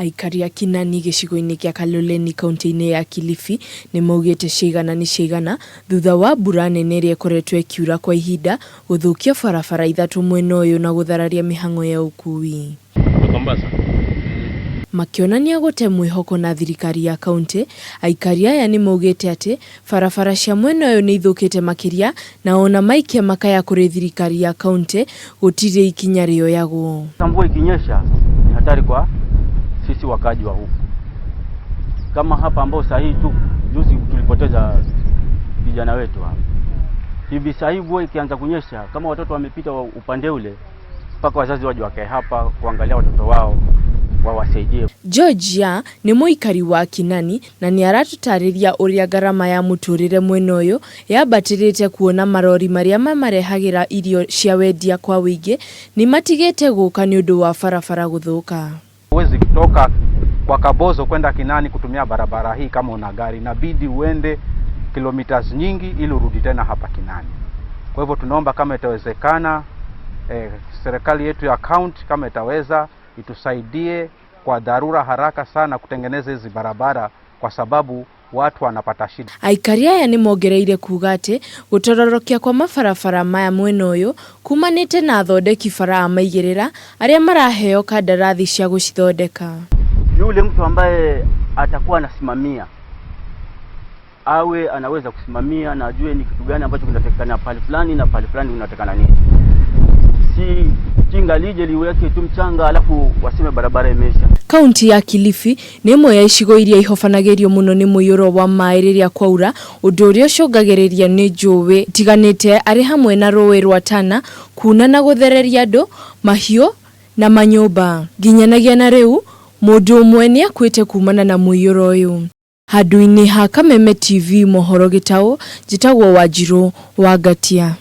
Aikari a Kinani gĩcigo-inĩ kĩa Kaloleni kauntĩ-inĩ ya Kilifi nĩ maugĩte ciaigana nĩ ciaigana thutha wa mbura nene ĩrĩa ĩkoretwo ĩkiura kwa ihinda gũthũkia barabara ithatũ mwena ũyũ na gũthararia mĩhang'o ya ũkui. Makĩonania gũte mwĩhoko na thirikari ya kauntĩ, aikari aya nĩ maugĩte atĩ barabara cia mwena ũyũ nĩ ithũkĩte makĩria na ona maikia makaya kũrĩ thirikari ya kauntĩ gũtirĩ ikinya rĩoyagwo. Mvua ikinyesha ni hatari kwa sisi wakaaji wa huku, kama hapa ambao saa hii tu juzi tulipoteza kijana wetu hapa. Hivi saa hii mvua ikianza kunyesha, kama watoto wamepita upande ule, mpaka wazazi waje wakae hapa kuangalia watoto wao wawasaidie. Georgia nĩ mũikari wa Kinani na nĩ aratũtarĩria ũrĩa ngarama ya mũtũrĩre mwena ũyũ yambatĩrĩte kuona marori marĩa mamarehagĩra irio cia wendia kwa ũingĩ nĩ matigĩte gũka nĩ ũndũ wa barabara gũthũka. Huwezi kutoka kwa Kabozo kwenda Kinani kutumia barabara hii kama una gari, inabidi uende kilomita nyingi ili urudi tena hapa Kinani. Kwa hivyo tunaomba kama itawezekana, serikali yetu ya county kama itaweza itusaidie kwa dharura haraka sana kutengeneza hizi barabara kwa sababu watu wanapata shida. Aikari aya nĩ mongereire kuga atĩ gũtororokia kwa mabarabara maya mwena ũyũ kumanĩte na athondeki bara a maigĩrĩra arĩa maraheo kandarathi cia gũcithondeka. Yule mtu ambaye atakuwa anasimamia awe anaweza kusimamia na ajue ni kitu gani ambacho kinatakikana pale fulani na pale fulani unatakana nini, si tinga lije liweke tu mchanga alafu waseme barabara imeisha. Kaunti ya Kilifi nĩ ĩmwe ya icigo iria ihobanagĩrio mũno nĩ mũiyũro wa maĩ rĩrĩa kwaura, ũndũ ũrĩa ũcũngagĩrĩria nĩ njũĩ itiganĩte arĩ hamwe na rũĩ rwa Tana kuna na gũthereria andũ, mahiũ na manyũmba. Nginyanagia na rĩu mũndũ ũmwe nĩ akuĩte kumana na mũiyũro ũyũ. Handũ-inĩ ha Kameme TV mohoro gĩtaũ, njĩtagwo Wanjirũ wa Ngatia.